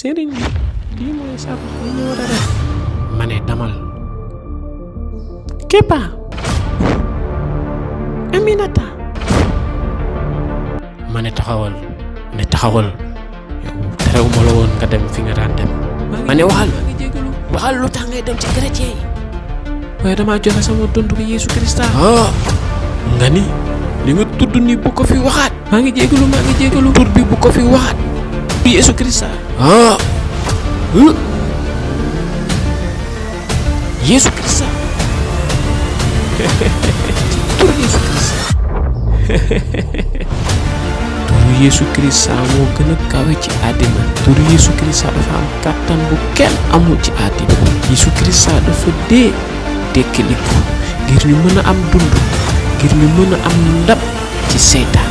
sëriñ bi lii mooy sax li ñu war a def. ma ne damal. Képa. Aminata. ma ne taxawal. yow terewuma la woon nga dem fi nga daan dem. ma ne waxal lu tax ngay dem ci chrétien yi. waaye damaa joxe sama dund bi Yeesu Krista. nga ni li nga tudd ni bu ko fi waxaat. maa ngi jégalu tur bi bu ko fi waxaat. Yeesu Krista. Yeesu Krista. tur Yeesu Krista. turu Yeesu Krista moo gën a kawe ci àddina. turu Yeesu Krista dafa am kàttan bu kenn amul ci àddina. Yeesu Krista dafa dee dekkiliku ngir ñu mën a am dund, ngir ñu mën a am ndam ci seytaan.